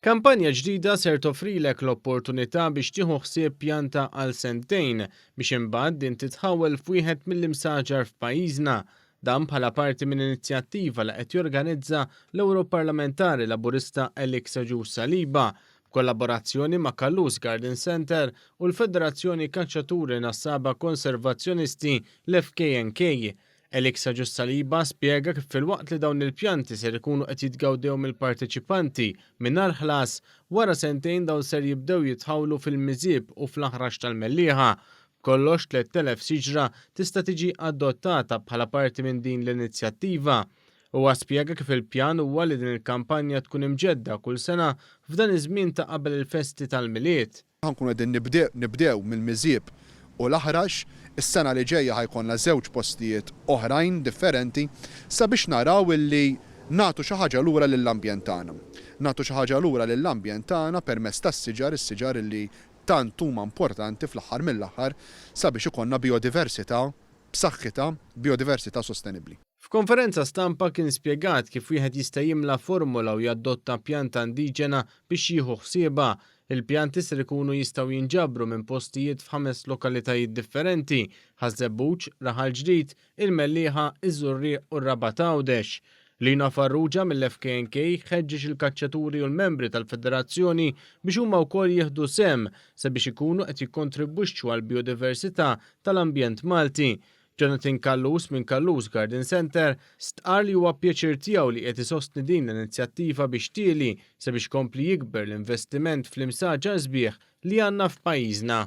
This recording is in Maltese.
Kampanja ġdida ser toffrilek l-opportunità biex tieħu ħsieb pjanta għal sentejn biex imbagħad din titħawwel f'wieħed mill-imsaġar f'pajjiżna. Dan bħala parti minn inizjattiva li qed jorganizza l-Ewroparlamentari Laburista Alex Agius Saliba b'kollaborazzjoni ma' Callus Garden Centre u l-Federazzjoni Kaċċaturi Nassaba Konservazzjonisti l-FKNK. Alex Agius Saliba spjega kif filwaqt li dawn il-pjanti ser ikunu qed jitgawdew mill-parteċipanti mingħajr ħlas, wara sentejn dawn ser jibdew jitħawlu fil-Miżieb u fl-Aħrax tal-Mellieħa. B'kollox 3,000 siġra tista' tiġi adottata bħala parti minn din l-inizjattiva. Huwa spjega kif il-pjan huwa li din il-kampanja tkun imġedda kull sena f'dan iż-żmien ta' qabel il-festi tal-Milied. Ħa nkunu qegħdin nibdew mill-Miżieb u l-Aħrax. Is-sena li ġejja ħa jkollna żewġ postijiet oħrajn differenti sabiex naraw illi nagħtu xi ħaġa lura lill-ambjent tagħna. Nagħtu xi ħaġa lura lill-ambjent tagħna permezz tas-siġar, is-siġar illi tant huma importanti fl-aħħar mill-aħħar sabiex ikollna bijodiversità b'saħħitha, bijodiversità sostenibbli. F'konferenza stampa kien spjegat kif wieħed jista' jimla formola u jaddotta pjanta indiġena biex jieħu ħsiebha. Il-pjanti ser ikunu jistgħu jinġabru minn postijiet f'ħames lokalitajiet differenti, Ħaż-Żebbuġ, Raħal Ġdid, il-Mellieħa, iż-Żurrieq u r-Rabat Għawdex. Lino Farrugia mill-FKNK ħeġġeġ il-kaċċaturi u l-membri tal-federazzjoni biex huma wkoll jieħdu sehem sabiex ikunu qed jikkontribwixxu għall-bijodiversità tal-ambjent Malti. Jonathan Callus minn Callus Garden Centre stqarr li huwa pjaċir tiegħu li qiegħed isostni din l-inizjattiva biex tieli sabiex ikompli jikber l-investiment fl-imsaġar sbieħ li għandna f'pajjiżna.